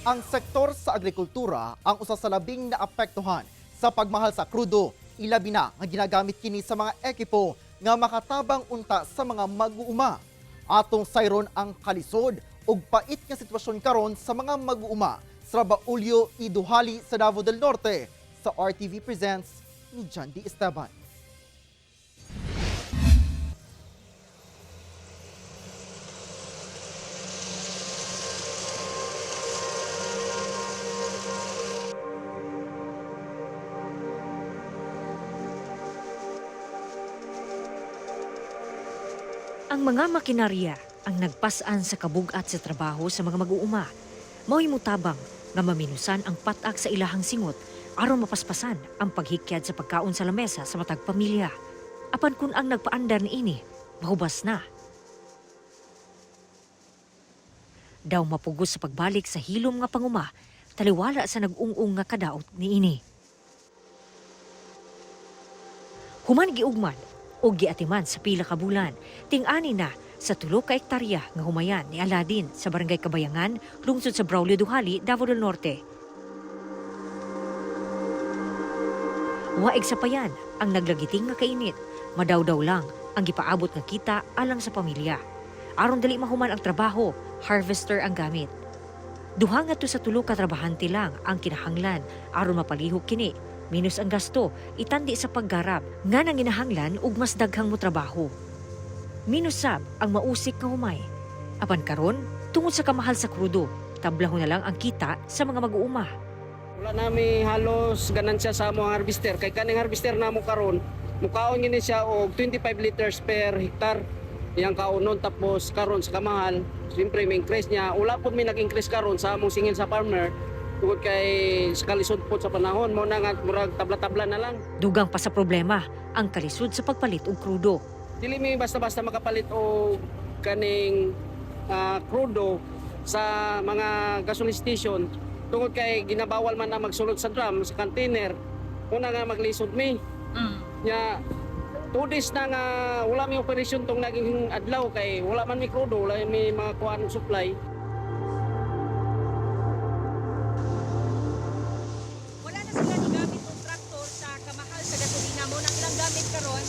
Ang sektor sa agrikultura ang usa sa labing naapektuhan sa pagmahal sa krudo, ilabi na nga ginagamit kini sa mga ekipo nga makatabang unta sa mga mag-uuma. Atong sayron ang kalisod ug pait nga sitwasyon karon sa mga mag-uuma sa Rabaulio y Duhali sa Davao del Norte sa RTV Presents ni John D. Esteban. Ang mga makinarya ang nagpas-an sa kabugat sa trabaho sa mga mag-uuma. Mao'y mutabang nga maminusan ang pat-ak sa ilahang singot aron mapaspasan ang paghikyad sa pagkaon sa lamesa sa matag pamilya. Apan kun ang nagpaandar niini, mahubas na. Daw mapugos sa pagbalik sa hilom nga panguma, taliwala sa nag-ung-ung nga kadaot niini. Human giugman o giatiman sa pila ka bulan, ting-ani na sa 3 ka hektarya nga humayan ni Aladin sa Barangay Kabayangan, lungsod sa Braulio Duhali, Davao del Norte. Waig sa payan ang naglagiting nga kainit, madawdaw lang ang gipaabot nga kita alang sa pamilya. Aron dali mahuman ang trabaho, harvester ang gamit. Duha nga to sa 3 ka trabahante lang ang kinahanglan aron mapalihok kini. Minus ang gasto, itandi sa paggarap nga nanginahanglan og mas daghang mo trabaho. Minus sab ang mausik nga humay. Apan karon, tungod sa kamahal sa krudo, tablaho na lang ang kita sa mga mag-uuma. Wala nami halos ganansya sa among harvester kay kaning harvester namo karon mukaon gini siya og 25 liters per hektar iyang kaonon. Tapos karon sa kamahal, siyempre may increase niya. Wala pud mi nag-increase karon sa among singil sa farmer tungod kay sa kalisod pod sa panahon mo na nga murag tabla-tabla na lang. Dugang pa sa problema ang kalisod sa pagpalit og krudo. Dili mi basta-basta makapalit og kaning krudo sa mga gasoline station tungod kay ginabawal man na magsulod sa drum sa container. Una nga maglisod mi. Nya 2 days na nga wala mi operation tong naging adlaw kay wala man mi krudo, wala mi mga kuan supply. Wala na sila gigamit og traktor sa kamahal sa gasolina mo nang ilang gamit karon,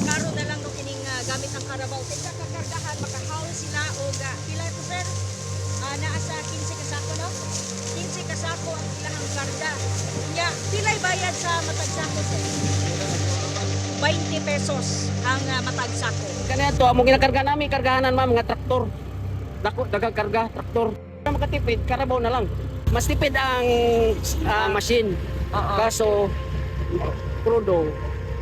karon na lang no kining gamit ang karabaw kay sa kakargahan makahawl sila og pila to, sir? Naa sa 15 kasako, no? 15 kasako ang ilahang karga. Nya pilay bayad sa matag sako, sir? 20 pesos ang matag sako. Kani ato among ginakarga nami kargahanan, ma'am, nga traktor. Dako daghang karga traktor. Para makatipid, karabaw na lang. Mas tipid ang machine. Kaso krudo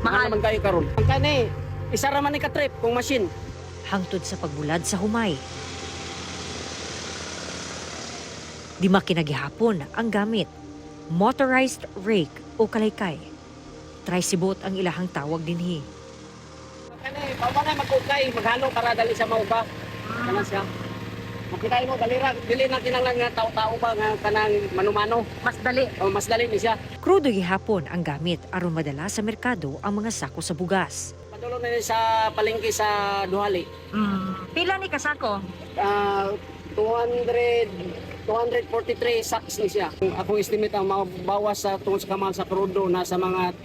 mahal man kayo karon. Ang kani isa ra man ni ka trip kung machine. Hangtod sa pagbulad sa humay. Di makinagihapon ang gamit, motorized rake o kalaykay. Tricybot ang ilahang tawag dinhi. Kani pa na magkukay, maghalo para dali sa mauba. Kana siya. Makita mo balira, dili na kinahanglan nga tao-tao ba nga kanang mano-mano. Mas dali. O mas dali ni siya. Krudo gihapon ang gamit aron madala sa merkado ang mga sako sa bugas. Padulong na ni sa palengke sa Duhali. Pila ni kasako? 200 243 sacks ni siya. Akong estimate ang mabawas sa tungod sa kamahal sa krudo nasa mga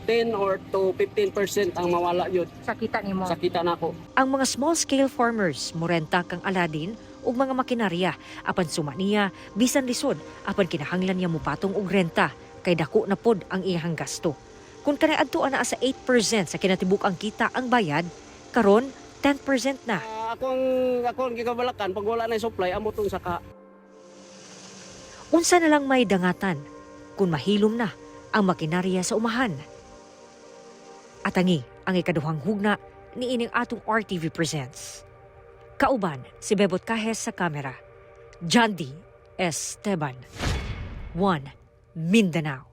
10 or to 15% ang mawala yun Sa kita nimo. sa kita nako. Ang mga small-scale farmers morenta kang Aladin ug mga makinarya apan suma niya bisan lisod apan kinahanglan niya mupatong og renta kay dako na pod ang iyang gasto. Kung kaniadto ana sa 8% sa kinatibuk ang kita ang bayad, karon 10% na. Akong gikabalakan pag wala na supply amo tong saka. Unsa na lang may dangatan kung mahilom na ang makinarya sa umahan. Atangi ang ikaduhang hugna ni ining atong RTV Presents. Kauban si Bebot Cajes sa kamera. John D. Esteban. 1. Mindanao.